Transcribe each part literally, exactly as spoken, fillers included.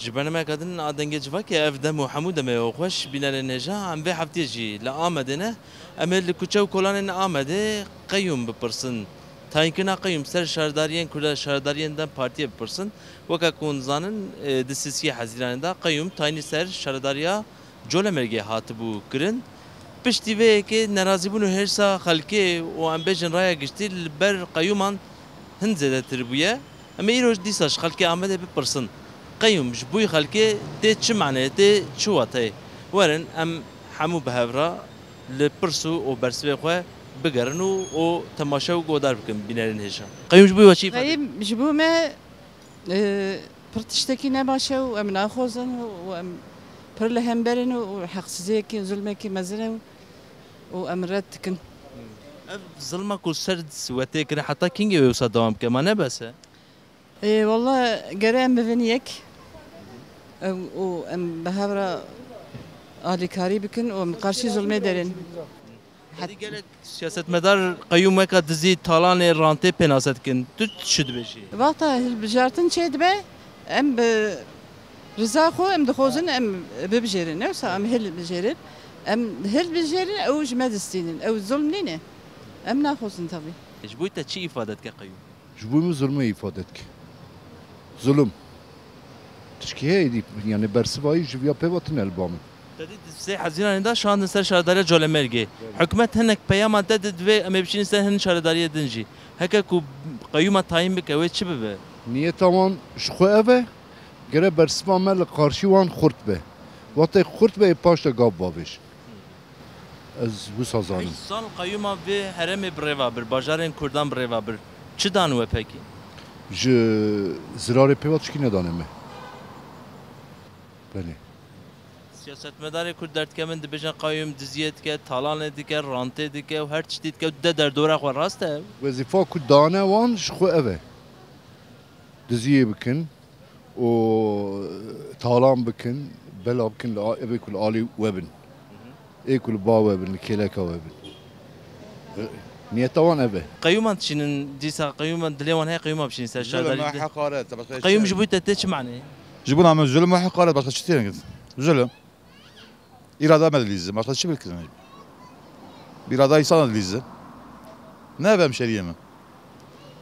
Ji bernameya din a Dengê Civakê, ev dem û hemû demê xweş bînerên hêja. Em vê heftiyê jî li Amedê ne. Em ê li kuçe û kolanên Amedê qeyûm bipirsin. Tayînkirina qeyûm ser şaredariyên Kurda, şaredariyên dem partiyê bipirsin. Weke ku hûn dizanin, e, di sisiyê Hezîranê de qeyûm tayînî ser şaredariya Colemêrgê hatibû kirin. Piştî vê yekê nerazîbûn û hêrsa xelkê û em bêjin raya giştî li ber qeyûman hin zêdetir bûye. Em ê îro dîsa ji xelkê Amedê bipirsin, qeyûm ji bo xelkê tê çi maneyê, tê çi wateyê? Werin em hemû bi hev re li pirs û, û bersivê xwe bigerin û, û temaşe û guhdar bikin bînerên hêja. Qeyûm ji bo we çi îfade? Qeyûm ji bo me, e, pir tiştekî ne baş e û em naxwazin û, û em pir li hember in û, û heqsiziyekî, zulmekî mezin e û, û em red dikin. Ev zilma ku ser we tê kirin heta kîngê wê wisa dewam bike, ma ne bes e? Ê, walla gere em bibin yek. Em, û em bi hev re alîkarî bikin û em qarşî zulmê derin. Herî gelek siyasetmedar qeyûm weka dizî, talanê, rantê pênase dikin. Tu çi dibêjî? Wexta hilbijartin çêdibe, em bi riza xwe em dixwazin em bibijêrin. Ne wisa em hilbijêrin. Em hilbijêrin, ew ji me distînin. Ew zulm nîne. Em naxwazin tabî. Ji bo te çi îfade dike qeyûm? Ji bo min zulmê îfade dike. Zulm. Tişkî heye êdî, yani bersivayî ji viya pê ve tune li ba min. Te dî di sê Hezîranê de şandin ser şaredariya Colemêrgê. Evet. Hikûmet hinek peyama te di divê em ê biçînin ser hin şaredariyê din jî. Heke ku qeyûma tayîn bike, wê çi bibe? Niyeta wan ji xwe ev e, gere bersiva me li qarşî wan xurt be. Wextê xurt be, ê paş de gav bavêj. Ez wisa zanim. Heşt sal qeyûma vê herêmê bi rê ve bir, bajarên Kurdan bi rê ve bir. Çi dan we pekî? Ji zirarê pê ve tişkî nedane me. Belê. Siyasetmedarê Kurd derdikevin, dibêjin qeyûm diziyê dike, talanê dike, rantê dike û her tiştî dike û dide derdora xwe, rast e ev? Wezîfa ku dane wan ji xwe ev e. Diziyê bikin, û talan bikin, bela bikin li a-, evê ku li alî we bin. Ê ku li ba we bin, li kêleka we bin. Niyeta wan ev e. Qeyûman dişînin, dîsa qeyûman dilê wan heye qeyûma bişînin ser şaredarî. Zulm, heqaret, başka hiç şey. Qeyûm ji bo te tê çi maneyê? Ji bo me zulm û heqaret, başka çi tê? Zulm. Îrada me dilîzin, başka çi bilkirin? Îrada însana dilîzin. Ne be hemşeriyê min.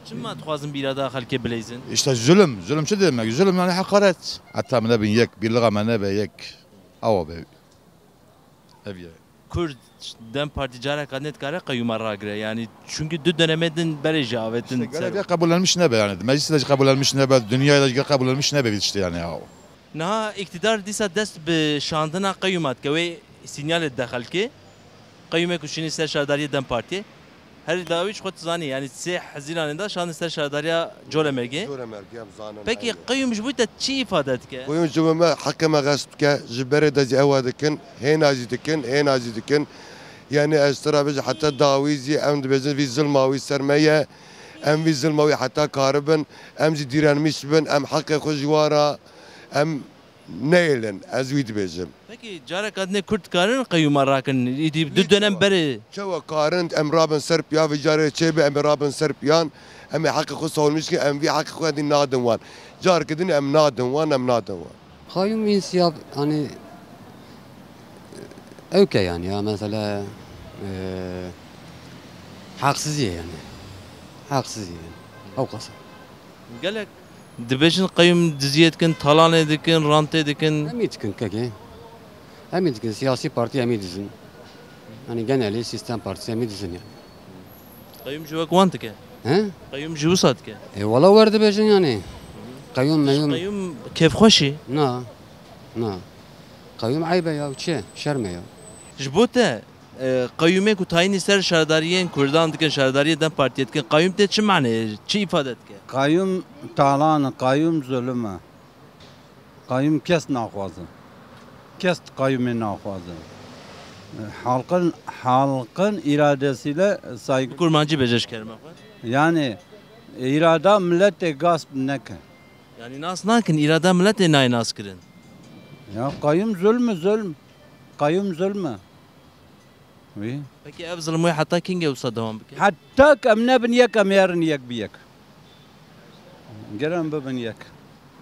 Çima dixwazin bi îrada xelkê bileyzin? İşte zulüm, zulüm çi demek? Zulüm yani hakaret. Heta me nebin yek, birliğe me nebe yek. Awa be. Ev ye. Kurd DEM Partî careka nêdikare qeyûma ragire. Yani çünkü du dönemê din berê jî avêtin. İşte ser gelek qebûlenmiş nebe yani. Mecliste de qebûlenmiş nebe, dünyayê de qebûlenmiş nebe işte yani. Niha îktidar dîsa dest bi şandina qeyûma dike, wê sînyalê dide xelkê. Qeyûmê ku şînî ser şardariyê DEM Partiyê. Herî dawî ji xwe tu zanî, yanî sê Hezîranê de şandin ser şardariya Colemêrgê. Colemêrgê, em zanin. Pekî qeyûm ji bo te çi îfade dike? Qeyûm ji bo me heqê me xesp dike, ji berê de jî ewa dikin, hêna jî dikin, hêna jî dikin. Yanî ez tu re bêjim, heta dawî jî em dibêjin vî zilma wî ser me ye. Em vî zilma wî heta karibin, em jî dîrenmîş bin, em heqê xwe ji wan re em neyêlin, ez wî dibêjim. Pekî careka dinê Kurd dikarin qeyûma rakin, îdî du dönem berê? Çawa karin, em rabin ser piya, vê carê çê be, em ê rabin ser piyan, em ê heqê xwe savunmîş kin, em vî heqê xwe dî nadin wan. Careke din em nadin wan, em nadin wan. Qayûm însiya, hani, ewke yani ya, mesela, e, haksız yani. Haksız yani. Ew qasa. Gelek dibêjin qeyûm diziyê dikin, talanê dikin, rantê dikin. Hemî dikin kekê. Hemî dikin, siyasî partî hemî dizin. Hani genelî sistem partisi hemî dizin yani. Qeyûm ji wek wan dike? He? Qeyûm ji wisa dike? E, wala wer dibêjin yani. Qeyûm meyûm. Qeyûm kêfxweş e? Na. Na. Qeyûm eyb e ya, çi? Şerm e ya. Ji bo te, e, qeyûmê ku tayînî ser şardariyên Kurdan dikin, şardariyê DEM Partiyê dikin, qeyûm tê çi maneyê, çi îfade dike? Qeyûm talan e, qeyûm zulm e. Qayûm kes naxwaze. Kes qayûmê naxwaze. Halkın, halkın iradesiyle saygı. Kurmancî bêje ji kerema xwe. Yani, irada milletê gasp neke. Yani nas nakin, irada milletê nayê nas kirin. Ya qayûm zulm e, zulm. Qayûm zulm e. Wî. Peki ev zilm wê heta kîngê wisa dewam bike? Heta ku em nebin yek, em herin yek bi yek. Ger em bibin yek.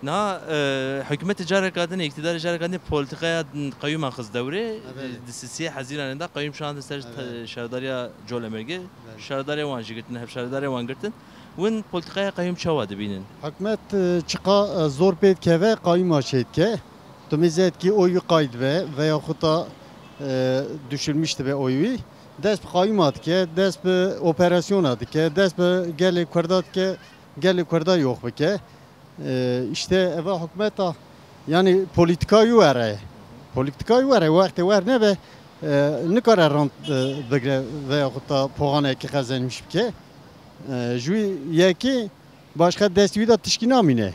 Niha, e, hikûmetê careka din, îktidarê careka din polîtîkaya qeyûman xist dewrê. Evet. Di sisiyê Hezîranê de qeyûm şandin ser, evet, te-, şaredariya Colemêrgê. Evet. Şaredarê wan jî girtin, hevşaredarê wan girtin. Win polîtîkaya qeyûm çawa dibînin? Hikûmet, e, çiqa, e, zor pê dikeve, qeyûma çêdike. Tu mêze dikî oy wî qaydibe veya xwe ta, e, düşürmüş dibe oy wî. Dest bi qeyûma dike, dest bi operasyona dike, dest bi gelê Kurda dike, gelê Kurda yox bike. E, îşte eva hikûmeta, yanî polîtîka wî were. Polîtîka wî were, wextê wer nebe, e, nikare rant, e, bigre veya xwe ta poxanekî qezenmiş bike. E, ji wî yekê başqa destî wî de tişkî namîne.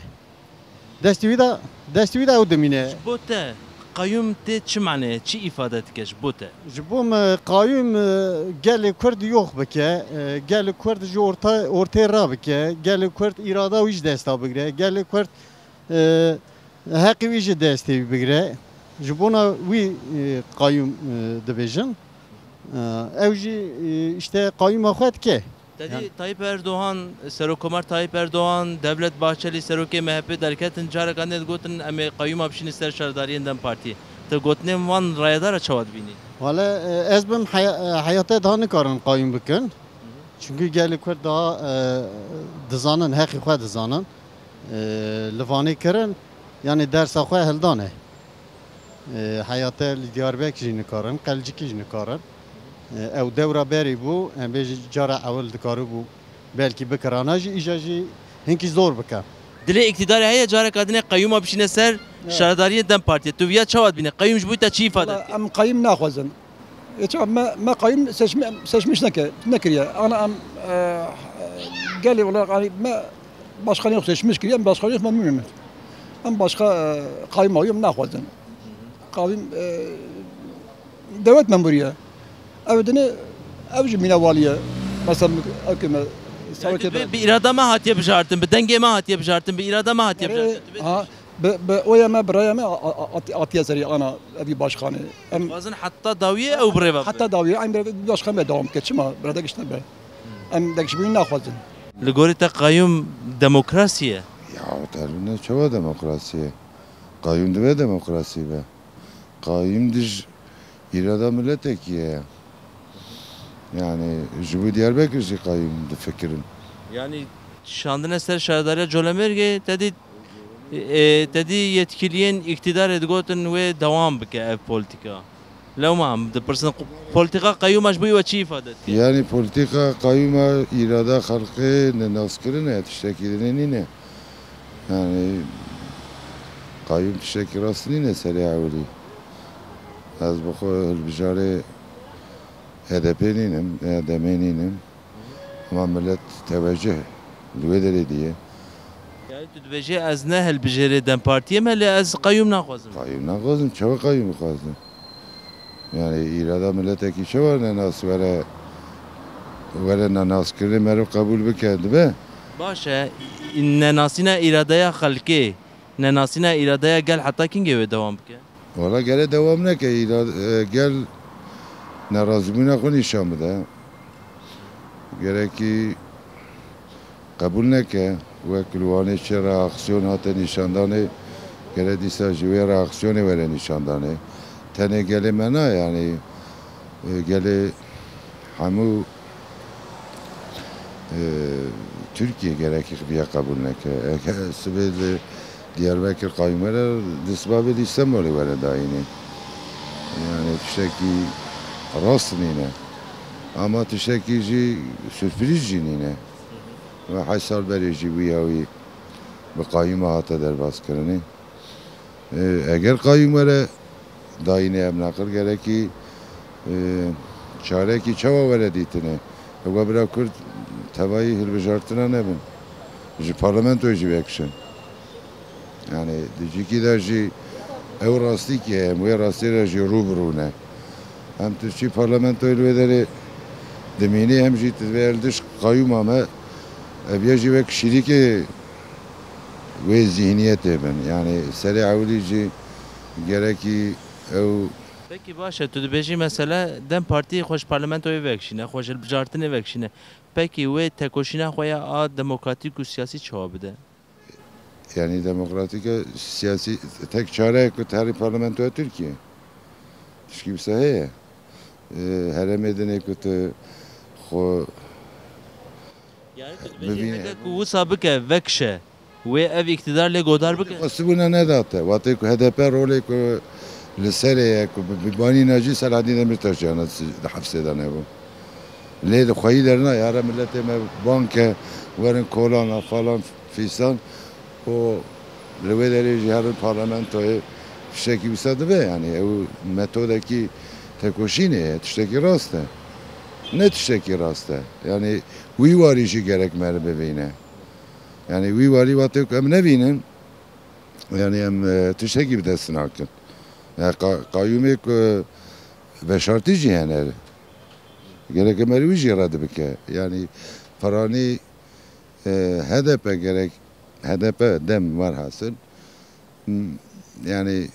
Destî wî de, destî wî de ew dimîne. Ji bo te qeyûm tê çi mane, çi îfade dike ji bo te? Ji bo me qeyûm, e, gelê Kurd yox bike, e, gelê Kurd ji orta, ortê rabike, gelê Kurd îrada wî ji desta bigire, gelê Kurd, e, heqê wî ji destê wî bigire. Ji bona wî, e, qeyûm, e, dibêjin. E, ew jî, e, îşte qeyûma xwe dike. Tedî, yani, Tayyip Erdoğan, Serokkomar Tayyip Erdoğan, Devlet Bahçeli, Serokê M H P derketin, careka din digotin, "Em ê qeyûma bişînin ser şaredariyên DEM Partiyê." Tu gotinên wan rayedara çawa dibînî? Wale, e, ez bim heya-, e, heyatê daha nikarin qeyûm bikin. Hı hı. Çünkü gelê Kurd daha, e, dizanin, heqê xwe dizanin. E, li Vanê kirin, yani dersa xwe hildane. E, heyate li Diyarbekir jî nikarin, Qelcikî jî nikarin. E, ew dewra berî bû, em bêjî cara ewil dikaribû belkî bikirana jî, îja jî hinkî zor bike. Dilê îktidarê heye careka dinê qeyûma bişîne ser, evet, şaredariyê DEM Partiyê. Tu viya çawa dibîne? Qeyûm ji bo te çi îfade dike? Em qeyûm naxwazin. Ê çawa me, me qayûm seçme-, seçmiş neke-, nekiriye. Ana em, e, gelê olarak, yani, me başkanê yok seçmiş kiriye, em başkanê yok memnun. Em başka, e, qayûm mayûm naxwazin. Qayûm, e, dewlet memurî ye. Ev dine, ev jî mînewalî ye. Mesela, ev ke me, yani, tu bi, bi îrada me hatiye bijartin, bi dengê me hatiye bijartin, bi îrada me hatiye bijartin. Tu bê ha, bi, bi oya me, bi raya me, a, a, a, hatiye serî ana evî başkanê. Em dixwazin heta dawiyê ew birêve bibe. Heta dawiyê, em birêve başkan be dewam bike. Çima? Birêve giş nebe. Em degişbûyî naxwazin. Li gorî te qayûm demokrasî ye? Ya, te ne çawa demokrasî ye? Qayûm dibe demokrasî be. Qayûm dij îrada miletekî ye. Yani, ji bo Diyarbekir jî qayûm difikirin. Yani, şandine ser şaredariya Colemêrgê, te dî, e, te dî yetkiliyên îktidarê digotin wê dewam bike ev polîtîka. Lewma em dipirsin, polîtîka qeyûma ji bo we çi îfade dike? Yani, polîtîka qeyûma îrada xelkê nenaskirin e, tiştekî dinê nîne. Yani, qayûm tiştekî rast nîne serê ewilî. Ez bi xwe hilbijarê H D P nînim, H D M nînim. Ama millet tewecih li wê derê diye. Yani tu dibêjî, "Ez ne hilbijêrê DEM Partiyê me, lê ez qeyûm naxwazim." Qayûm naxwazim, çawa qayûm bixwazim? Yani, îrada miletekî çawa nenas were, were nenaskirinê meriv qebûl bike, dibe? Baş e, nenasîna îradeya xelkê, nenasîna îradeya gel heta kingê wê dewam bike? Wala gere dewam neke, îra-, e, gel nerazîbûna xwe nîşan bide. Gerekî qebûl neke, wek li Wanê çi reaksiyon hate nîşandanê, gere dîsa jî wê reaksiyonê were nîşandanê. Tenê gelê me na, yanî, e, gelê hemû, e, Tirkiye gerekî viya qebûl neke. Eger sibê li Diyarbekir qayûm were, di sibabê li Îstanbulê were dayînê. Yani tiştekî rast nîne. Ama tiştekî jî sürpriz jî nîne. Ve heşt sal berê jî wî ya wî bi qayûma hate derbazkirinê. E, eger qayûm were dayînê, em naqil gerekî, e, çarekî çawa were dîtinê. Ewa bira Kurd tevayî hilbijartina nebin. Ji parlamentoyê jî vekişin. Yani di cîkî de jî ew rastî ki em wê rastî re jî rû bi rû ne. Hem tu çî parlamentoyê li wê derê dimînî, hem jî tu divê li dij qayûma me, ev ya jî wek şîrîkê wê zîhniyetê bin. Yani serê ewilî jî gerekî ew. Pekî baş e, tu dibêjî mesela DEM Partî xwe ji parlamentoyê vekişîne, xwe ji hilbijartinê vekişîne. Pekî wê tekoşîna xwe ya a demokratîk û siyasî çawa bide? Yanî demokratîk e, siyasî tek çare ku tu herî parlamentoya Tirkiye. Tişkî wisa heye. E, herêmê dinê ku tu xwe Yani tu dibêjî bibîne. Heke ku wisa bike, vekişe, wê ev îktidar lê godar bike? Xwestibûna nedate. Watê ku H D P rolê ku li serê ye ku bi, bi banîna jî Selahaddin Demirtaş cana di hepsê de nebû. Lê di xweyî derna yare milletê me banke werin kolana falan fîsan û li wê derê jî herin parlamentoyê tiştekî wisa dibe, yani ew metodekî tekoşînê ye, tiştekî rast e. Ne tiştekî rast e. Yani wî warî jî gerek me li bivîne. Yani wî warî watê ku em nevînin, yani em, e, tiştekî bi dest nakin. Yani qa-, qayûmê ku veşartî jî hene. Gerek em wî jî red bike. Yani piranî, e, H D P gerek, H D P dem werhasil. M-, yani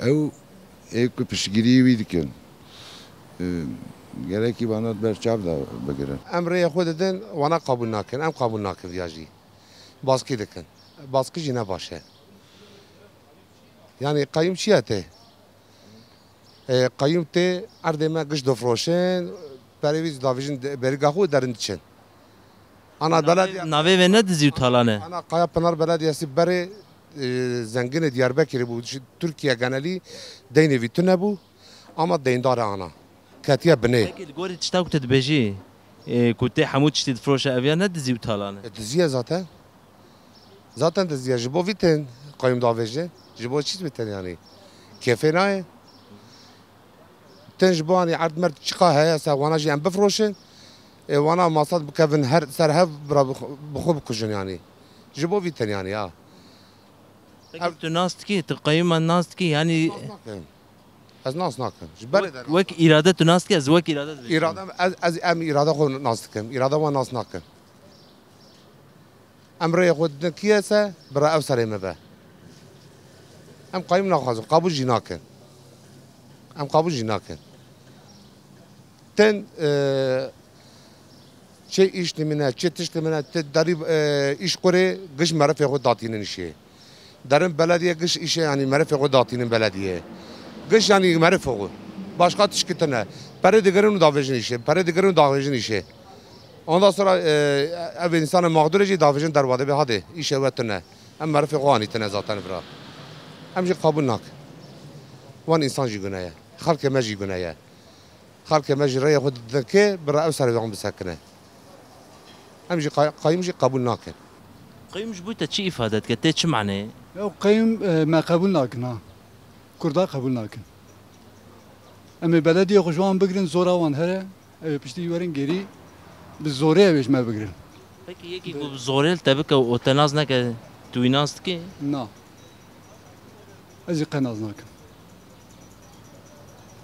ew ê ku piştgirî wî dikin. E, gerekî vana berçav da bigirin. Em rêyê xwe didin, wana qebûl nakin. Em qebûl nakin viya jî. Baskî dikin. Baskî jî ne baş e. Yani qayûm çi ye tê? E, qayûm tê erdê me giş difroşin, perê wî davêjin de-, beriga xwe derin diçin. Ana Navê, belediye navê vê ne dizî û talan e? Ana Kaya Pınar Belediyesi berê, e, zengine Diyarbekirê bû. Şi-, Türkiye genelî deynê vî tune bû. Ama deyndar e ana. Ketiye binê. Peki li gorî tişta ku tu dibêjî, e, ku tê hemû tiştî difroşe, ev ya ne dizî û talan e? E, diziye zaten. Zaten diziye. Ji bo vî tên qayûm davêje. Ji bo çi vî tên yani? Kêfê nayê. Tên ji bo hani erd merd çiqa heye se wana jî em bifroşin. E, wana masat bikevin her ser hev bira bi xwe, bi xwe bikujin yani. Ji bo vî tên yani ya. Peki ev tu nas dikî, tu qayûman nas dikî, yani Nas nakim. Ez nas nakim. Ji berê wek, de nas wek nakim. Îrade tu nas dikî, ez wek îrade dibêjim. Îrade, ez, ez em îrade xwe nas dikim. Îrade wan nas nakim. Em rêyê xwe didin kî ye se, bira ew serê me be. Em qayûm naxwazin, qebûl jî nakin. Em qebûl jî nakin. Tên, e, çi îş dimîne, çi tişt dimîne, ti derî, e, îş qurê giş merifê xwe datînin îşê. Derin belediye giş îşê, yanî merifê xwe datînin belediye. Giş yanî merifê xwe. Başka tişkî tune. Perê digirin û davêjin îşê. Perê digirin û davêjin îşê. Ondan sonra, e, ev insana mağdurê jî davêjin derwa de bê hadi. Îşê we tune. Em merifê xwe anîtine zaten vira. Em jî qebûl nakin. Wan insan jî gune ye. Xelkê me jî gune ye. Xelkê me jî rêyê xwe didin kê, bira ew serê wan bisekine. Em jî qay-, qayûm jî qebûl nakin. Qayûm ji bo te çi îfade dike? Tê çi maneyê? Ew qayûm, e, me qebûl nakin ha. Kurda qebûl nakin. Em ê belediyê xwe ji wan bigirin, zora wan here, ew ê piştî werin gêrî, bi zorê ew ê ji me bigirin. Peki yekî ku bi zorê li te bike û te nas neke, tu wî nas dikî? Na. Ez jî qe nas nakim.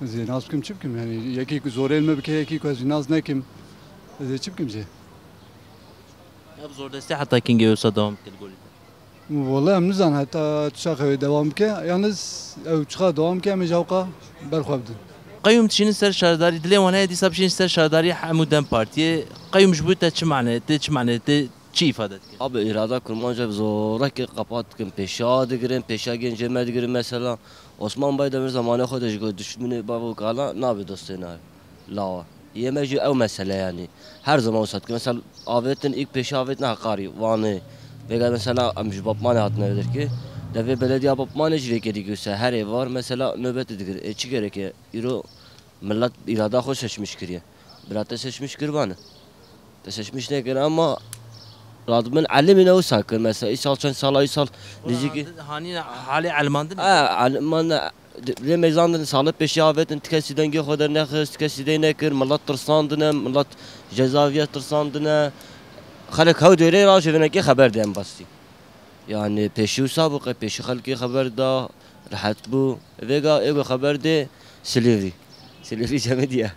Ez ê nas bikim çi bikim? Yani yekî ku zorê li me bike, yekî ku ez jî nas nekim, ez ê çi bikim jê? Ev zordestî heta kingê wisa dewam dike li gorî te? Wele em nizan heta tu çaxa wê dewam bike. Yalnız ew çiqa dewam bike, em ê ji hewqa berxwe bidin. Qeyûm dişînin ser şardarî, dilê wan heye dîsa bişînin ser şardarî hemû dem partiyê. Qeyûm ji bo te çi mane, tê çi mane, tê çi îfade dike? Abi, îrada kurmanca bi zorekê qepat dikin. Pêşiya digirin, pêşiya gencê me digirin mesela. Osman Bay Demir zamanê xwe de ji got, "Dişminê bav û kala nabe dostê navê lawa." Yê me jî ew mesele yanî. Her zaman wisa dikin. Mesela avêtin, ilk pêşiya avêtin Heqarî, Wanê. Vêga mesela em ji Bapmanê hatine vê derkê. De vê belediya Bapmanê jî vê kerî wisa her êvar mesela nobetê digir. Ê çi gerek e? Îro Millet îrada xwe seçmiş kiriye. Bira te seçmiş kiribane. Te seçmiş nekir ama radibin elimîne wisa kir. Mesela îsal çend sala îsal nizîkî. Hanî halê elmandin. Ha, elman lê mêzandin salê pêşî avêtin, ti kesî dengê xwe dernexist, ti kesî dê nekir, millet tirsandine, millet cezaviye tirsandine. Xelk hew dêrê ra ji vinekê xeber de em bastî. Yani pêşî wisa bû, qey pêşî xelkê xeber da, rehet bû. Vêga êgo xeber dê Silivri. Silivri cemidî ye.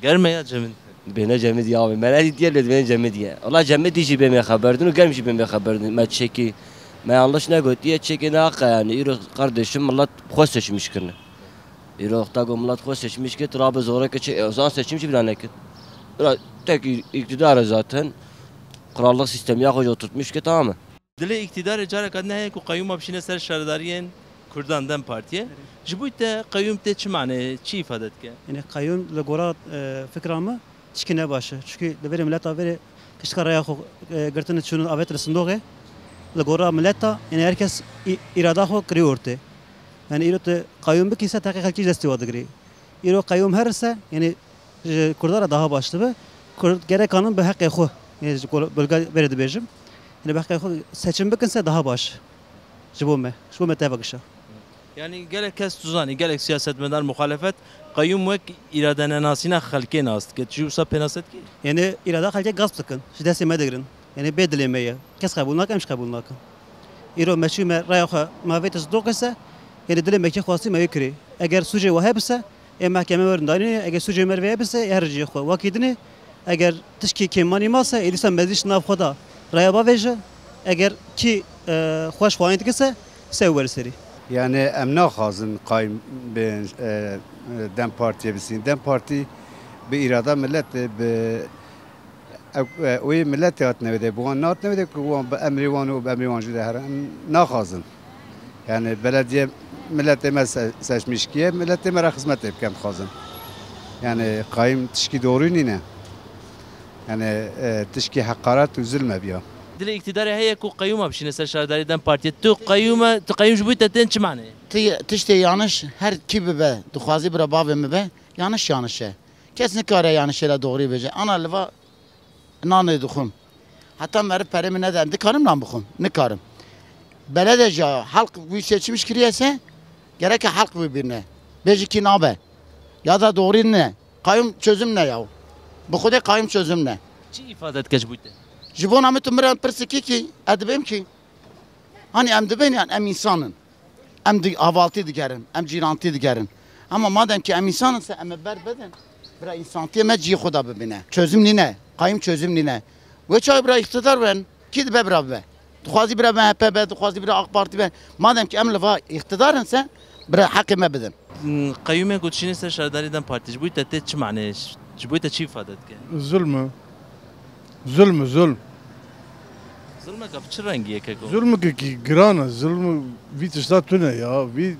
Germ e ya cemidî? Bêne cemidî abi. Me nedîtiye lê dibêne cemidî ye. Allah cemidî jî bê me xeber din û germ jî bê me xeber din. Me çekî, me yanlış negotiye, çekî ne haqa yani. Îro kardeşim millet xwe seçmiş kirine. Îro wexta ku millet xwe seçmiş kir, tu rabe zoreke çi, e, o zaman seçim jî bira nekir. Bira tek î-, îktidar e zaten. Krallık sistemi ya xwe jî oturtmuş kir, tamam mı? Dilê îktîdarê careka din heye ku qeyûma bişîne ser şaredariyên Kurdan DEM Partiyê. Ji bo te qeyûm tê çi manê, çi îfade dike? Yanî qeyûm li gora, e, fikra min tişkî ne baş e. Çunkî li verê mileta verê tişka raya xwe, e, girtin çûn avêtin sindoxê. Li gora mileta, yanî her kes î-, îrada xwe kirî ortê. Yanî îro tu qeyûm bikî se teqê xelkî ji destê we digirî. Îro qeyûm herin se, yanî ji Kurda re daha baş dibe. Kurd gerek kanin bi heqê xwe, yanî ji kol-, bölge verê dibêjim. Yanî bi heqê xwe seçim bikin se daha baş. Ji bo me, ji bo me teva gişa. Yanî gelek kes tu zanî, gelek siyasetmedar muxalefet qeyûm wek îradenenasîna xelkê nas dike. Tu jî wisa pênase dikî? Yanî îrada xelkê gasp dikin, ji destê me digirin. Yanî bê dilê me ye. Kes qebûl nake, em jî qebûl nakin. Îro me çû me raya xwe me vê tişt doqê se, yanî dilê me kî xwestî me wê kirî. Eger sûcê we hebise, ê mehkeme werin danînê, eger sûcê me vê hebise, ê her cihê xwe wakî dinê. Eger tişkî kêmanî mase, ê dîsa mezî ji nav xwe da raya bavêje. Eger kî, e, xweş xwayîn dike se, se weri serî. Yani em naxwazin qayim bên, e, e, DEM Partiyê bisîn. DEM Partî bi îrada milletê, bi ew, e, wê milletê hatine wê de, bi wan nehatine wê de ku wan bi emrê wan û bi emrê wan jû de here. Em naxwazin. Yani belediye milletê me se-, seçmiş kiye, milletê me re xizmetê bike em dixwazin. Yani qayim tişkî doğru nîne. Yani, e, tişkî heqaret û zulm e biya. Dilê îktîdarê heye ku qeyûma bişîne ser şaredarî DEM Partiyê. Tu qeyûm e, tu qeyûm ji bo te tên çi manê? Ti-, tiştê yanlış her kî bibe, dixwazî bira bavê min be, yanlış yanlış e. Kes nikare yanlışê re doğrî bêje. Ana li va nanê dixwim. Heta meriv perê min nede, em dikarim nan bixwim? Nikarim. Belede jî halk wî seçmiş kiriye se, gereke halk wî birine. Bêje kî nabe. Ya da doğrî ne. Qayûm çözüm ne ya? Bi Xwedê qayûm çözüm ne. Çi îfade dike ji bo te? Ji bona min tu min re pirsikî kî, ez dibêm kî. Hani em dibên yan em însan in. Em di-, havaltî digerin, em cîrantî digerin. Ama madem ki em însan in se em ê ber bidin, bira însantiyê me cihê xwe de bibîne. Çözüm nîne, qayim çözüm nîne. Wê çawa bira îqtidar ben, kî dibe bira bibe? Dixwazî bira M H P be, dixwazî bira AK Parti be. Madem ki em li va îqtidar in se, bira heqê me bidin. Qeyûmê ku dişînî ser şaredarî DEM Partî, ji bo te tê çi manê? Ji bo te çi îfade dike? Zulm e. Zulm e, zulm. Zulmeka bi çi rengî ye keko? Zulmeke kî giran e. Zulm vî tişta tune ya. Vî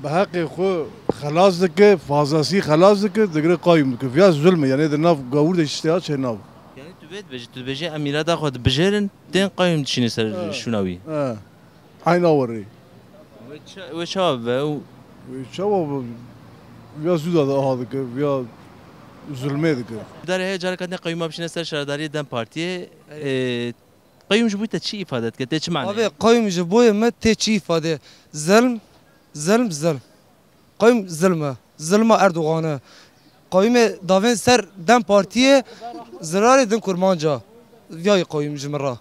bi heqê xwe xelas dike, fazlasî xelas dike, digire qayûm dike. Viya zulm e. Yani di nav gawûr de tiştê ya çê nav. Yani tu vê dibêjî, tu dibêjî em îrada xwe dibijêrin, tên qayûm dişînî ser Ha. şûna wî. Ha. Heyna werê. Wê ça-, wê çawa bibe û Wê çawa bibe? Viya zûda de aha dike, viya zulmê dike. Darê heye careka din qeyûma bişîne ser şaredariyê DEM Partiyê. Erê. Ê, qeyûm ji bo te çi îfade dike? Tê çi manê? Abi, qeyûm ji bo me tê çi îfade? Zilm, zilm, zilm. Qeyûm zilm e. Zilma Erdogan e. Qeyûmê davên ser DEM Partiyê zirarê din kurmanca. Viyayî qeyûm ji min re.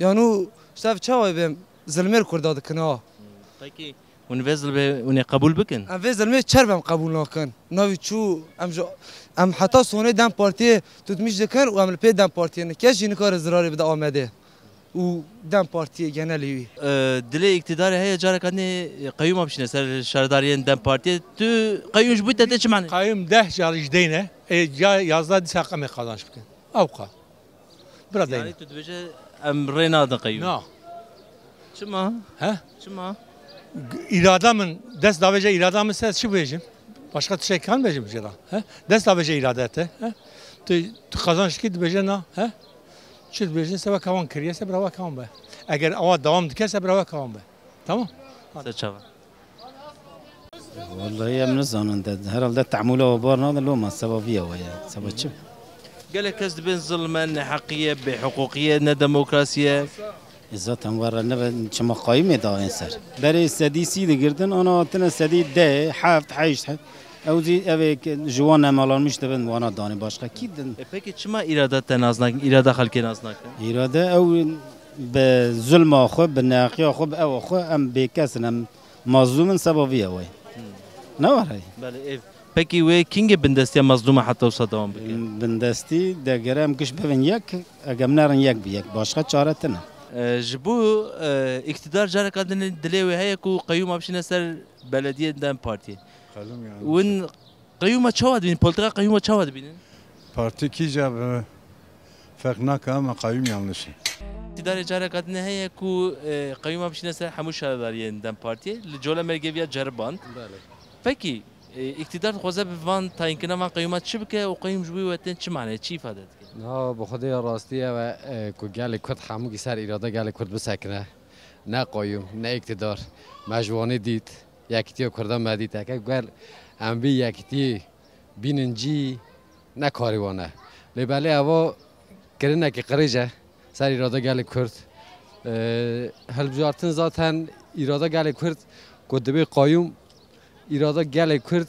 Yanû işte ev çawa bêm zilmêr Kurda dikin ha. Peki hûn vê zilmê hûn ê qebûl bikin? Em vê zilmê çer bem qebûl nakin. Navî çû em ji, em heta sonê DEM Partiyê tutmîş dikin û em li pê DEM Partiyê ne. Kes jî nikare zirarê bide Amedê. Û DEM Partiyê genelî wî. E, dilê îktîdarê heye careka nê qeyûma bişîne ser şaredariyên DEM Partiyê. Tu qeyûm ji bo te tê çi manê? Qeyûm deh carî ji deyne. Ê, ca yazdeh dîsa em ê qazanç bikin. Ewqa. Bira deyne. Yani tu dibêje em rê nadin qeyûm? Na. Çima? He? Çima? G-, îrada min, dest davêje îrada min ser çi bêjim? Başka tiştek kan bêjim jê re. He? Dest davêje îrade te. He? Tu, tu qazanç kî dibêje na. He? Çi dibêjin se weke wan kiriye se bira weke wan be. Eger awa dewam dike se bira weke wan be. Tamam? Ser çava. Wallahî em nizanin de herhalde tehmûla we bar nadin loma seba viya we ye. Seba çi? Gelek kes dibên zilm e, neheqî ye, bêhiqûqî ye, nedemokrasî ye. E, zaten were nebe çima qayîmê dawên ser. Berê sedî sî digirtin, ana hatine sedî deh, heft, heşt, he-, ew zî ev ê ke ji wan nemalanmiş dibin wana danê başqa kî din? E, peki çima îrada te nas nakin, îrada xelkê nas nakin? Îrade ew bi zulma xwe, bi neheqiya xwe, bi ewa xwe em bêkes in, em mazlûm in seba vî ew ê. Hmm. Ne were? Belê, ev. Pekî wê kîngê bindestiya mezlûma heta wisa dewam bike? Bindestî de gere em giş bibin yek, eger em nerin yek bi yek, başqa çare tine. E, ji bo, e, îktidar careka din dilê wê heye ku qeyûma bişîne ser belediyê DEM Partiyê. Qeyûm yanlış. Win qeyûma çawa dibînin? Polîtîka qeyûma çawa dibînin? Partî kîja bi ferq nake, ama qeyûm yanlış e. Îqtîdarê careka din heye ku, e, qeyûma bişîne ser hemû şaredariyên DEM Partiyê. Li Colemêrgê viya ceriband. Belê. Pekî, e, îqtîdar dixwaze bi van tayînkirina van qeyûma çi bike û qeyûm ji bo wê tên çi mane, çi îfade dike? Niha bi xwedê ya rastî ew e, e, ku gelê Kurd hemûkî ser îrada gelê Kurd bisekine. Ne qeyûm, ne îqtîdar. Me ji Wanê dît, yekîtiya Kurdan me dît. Heke gel em vî yekîtiyê bînin cî, ne karê wan e. Lê belê eva kirinekî qirêj e ser îrada gelê Kurd. Ee, hilbijartin zaten îrada gelê Kurd ku dibê qayûm îrada gelê Kurd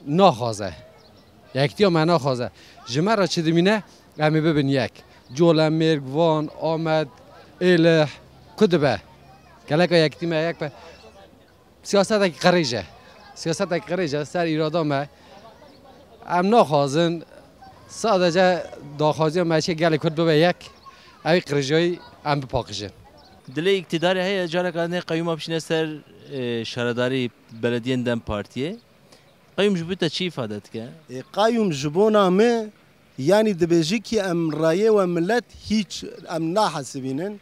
naxwaze. Yekîtiya me naxwaze. Ji me re çi dimîne, em ê bibin yek. Colemêrg, Van, Amed, Êlih, ku dibe? Geleka yekîtî me yek be. Siyasetekî qirêj e. Siyasetekî qirêj e ser îrada me. Em naxwazin sadece daxwaziya me çê gelê Kurd bibe yek. Ew qirêjayî em bipaqijin. Dilê îktîdarê heye careka nê qeyûma bişîne ser, e, şaredarî belediyên DEM Partiyê. Qeyûm ji bo te çi îfade dike? Ê, qeyûm ji bona me, yanî dibêjî kî em rayê we milet hîç em nahesibînin.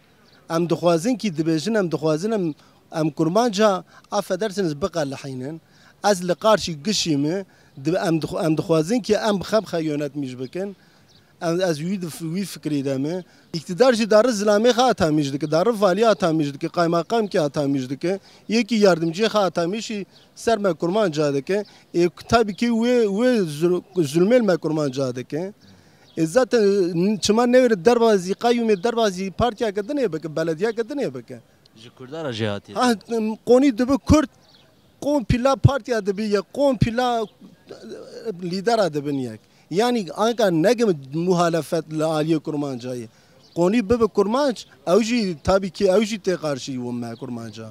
Em dixwazin kî dibêjin, em dixwazin em, em kurmanca, affedersiniz, biqelihînin. Ez li qarşî gişî me, di-, em dixw-, em dixwazin kî em xemxe yönetmîş bikin. Em, ez wî di f-, wî fikrî de me. Îktidar jî dari zilamê xwe atamîş dike, dari valî atamîş dike, qaymakam kî atamîş dike, yekî yardimciyê xwe atamîşî ser me kurmanca dike. Ê, tabii ki wê, wê zul-, zulmê li me kurmanca dike. Ê, zaten, n-, çima newêre derbazî, qayûmê derbazî partiyeke dinê bike, belediyeke dinê bike. Ji Kurda re jê hatiye. Ha, qonî dibe Kurd, kompîla partiya dibe yek, kompîla, e, lîdera dibin yek. Yanî anka negim muhalefet li aliyê kurmancayê. Qonî bibe kurmanc, ew jî tabii ki ew jî tê qarşî û me kurmanca.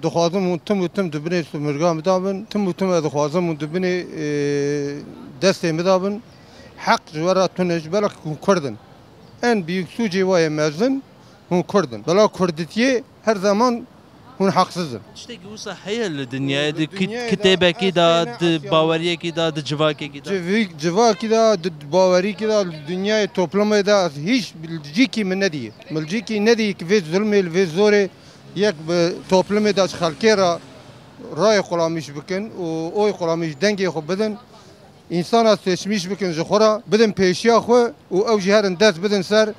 Dixwazim hûn tim û tim di binê sumirga min de bin, tim û tim ez dixwazim hûn di binê, e, destê min de bin. Heq ji we re tune ji belek hûn Kurd in. En büyük sucê we yê mezin hûn Kurd in. Bila Kurditiyê her zaman hûn heqsiz in. Tiştekî wisa heye li dinyayê, di kitêbekî de, di baweriyekî de, di civakekî de? Civîk-, civakî de, di bawerîkî de, li dinyayê toplumê de ez hîç cîkî min nedîye. Min cîkî nedîye ki vê zulmê, li vê zorê yek bi toplumê de ji xelkê re rayê xulamîş bikin û oy xulamîş dengê xwe bidin. Însana seçmîş bikin ji xwe re, bidin pêşiya xwe û ew jî herin dest bidin ser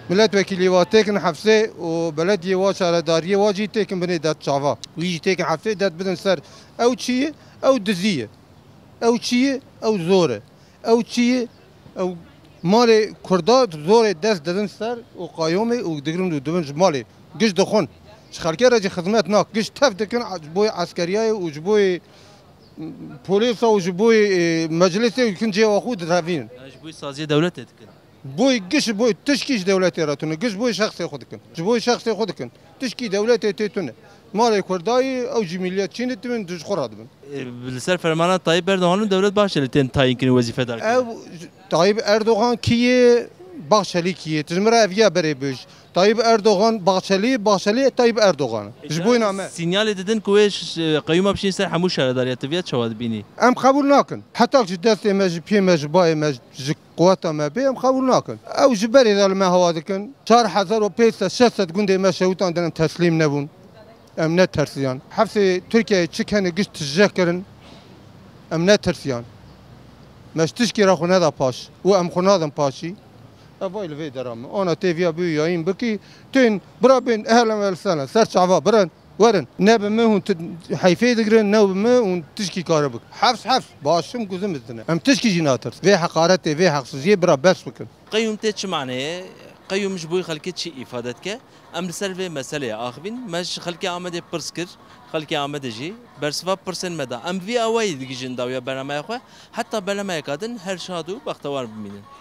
miletwekîlî wa têkin hefsê û belediyê wa şaredariyê wa jî têkin binê dest çava. Wî jî têkin hefsê dest bidin ser. Ew çi ye? Ew dizî ye. Ew çi ye? Ew zor e. Ew çi ye? Ew malê Kurda zorê dest didin ser û qayomê û digirin û dibin ji malê. Giş dixwin. Ji xelkê re jî xizmet nak. Giş tev dikin ji bo eskeriyayê û ji bo polîsa û ji bo, e, meclisê û kin cêwa xwe direvînin. Yani ji bo saziyê dewletê dikin. Bo giş bo tişkî ji dewletê re tune, giş bo şexsê xwe dikin. Ji bo şexsê xwe dikin. Tişkî dewletê tê tune. Malê Kurdayî ew jî millet çîn dibin, ji xwe re dibin. E, li ser fermana Tayyip Erdogan û Dewlet Bahçeli tên tayînkirin wezîfedar kirin. Ew Tayyip Erdogan kî ye, Bahçeli kî ye? Tu ji min re ev ya berê bêj. Tayyip Erdogan, Bahçeli, Bahçeli, Tayyip Erdogan. Ji bo name. Sinyalê didin ku wê ş-, qeyûma bişîn ser hemû şaredariya, tu viya çawa dibînî? Em qebûl nakin. Heta ji destê me, ji piyê me, ji bayê me, ji quweta me bê, em qebûl nakin. Ew ji berê de li me hewa dikin. Çar hezar û pênc sed, şeş sed gundê me şewitandin, em teslîm nebûn. Em netersiyan. Hefsê Tirkiyeyê çi kenê giş tijeh kirin. Em netirsiyan. Me ji tişkî re xwe neda paş û em xwe nadin paşî. Ev vay li vê dera min. Ana tê viya bû yayîn bikî. Tên bira bên ehlen ve sehlen. Ser çava birin. Werin. Ne bi min hûn ti-, heyfê digirin, ne bi min hûn tişkî kare bik. Hefs, hefs. Başim guzim izdine. Em tişkî jî natirs. Vê heqaretê, vê heqsiziyê bira bes bikin. Qeyûm tê çi maneyê? Qeyûm ji bo xelkê çi îfade dike? Em li ser vê meseleyê axivîn. Me ji xelkê Amedê pirs kir. Xelkê Amedê jî bersiva pirsên me da. Em vî awayî digihîjin dawiya bernameya xwe. Heta bernameya din her şad û bextewar bimînin.